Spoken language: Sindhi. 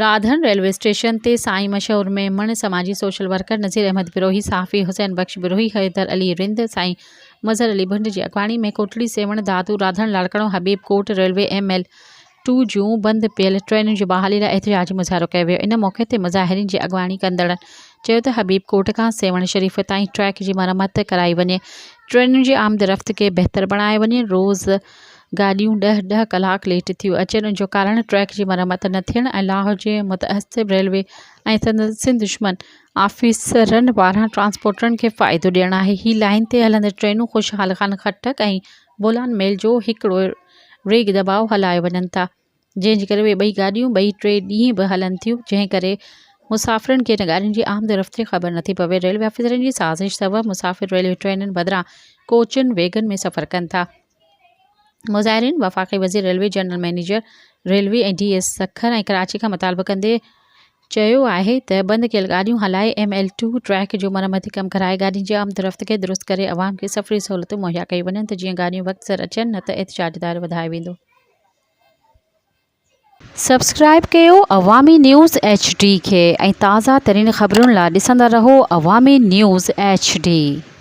راڌڻ ريلوي اسٽيشن تي سائين مشهور ميمڻ، سماجي سوشل ورڪر نذير احمد بروهي، صحافي حسين بخش بروهي، حيدر علي رند، سائين مظهر علي ڀنڊ جي اڳواڻي ۾ ڪوٽڙي سيوهڻ دادو راڌڻ لاڙڪاڻو حبيب ڪوٽ ريلوي ايم ايل ٽو جون بند پيل ٽرينن جي بحالي لاء احتجاجي مظاهرو ڪيو ويو. ان موقعي تي مظاهرين جي اڳواڻي ڪندڙن چيو ته حبيب ڪوٽ کان سيوهڻ شريف تائين ٽريڪ جي مرمت ڪرائي وڃي، ٽرينن جي آمد رفت کي بهتر بڻايو وڃي، روز گاڏيون ڏهه ڏهه ڪلاڪ ليٽ ٿيون اچن ان جو ڪارڻ ٽريڪ جي مرمت نه ٿيڻ ۽ لاهور جي متعصب ريلوي ۽ سنڌ دشمن آفيسرن پاران ٽرانسپورٽرن کي فائدو ڏيڻ آهي. هي لائين تي هلندڙ ٽرينون خوشحال خان خٽڪ ۽ بولان ميل جو هڪڙو ريگ دٻاء هلايو وڃن ٿا جنهن جي ڪري اهي ٻئي گاڏيون ٻئي ٽي ڏينهن به هلن ٿيون جنهن ڪري مسافرن کي ان گاڏين جي آمد رفت جي خبر نٿي پوي ريلوي آفيسرن جي سازش سبب مسافر ريلوي ٽرينن بدران ڪوچن ويگن ۾ سفر ڪن ٿا مظاهرين وفاقي وزير railway general manager railway ۽ D S Sukkur ۽ Karachi کان مطالبو ڪندي چيو آهي ته بند ڪيل گاڏيون هلائي ايم ايل ٽو ٽريڪ جو مرمتي ڪم ڪرائي گاڏين جي آمد رفت کي درست ڪري عوام کي سفري سهولتون مهيا ڪيون وڃن ته جيئن گاڏيون وقت سر اچن نه ته احتجاج دائرو وڌايو ويندو. سبسڪرائب ڪيو عوامي نيوز ايڇ ڊي کي ۽ تازه ترين خبرن لا ڏسندا رهو عوامي نيوز ايڇ ڊي.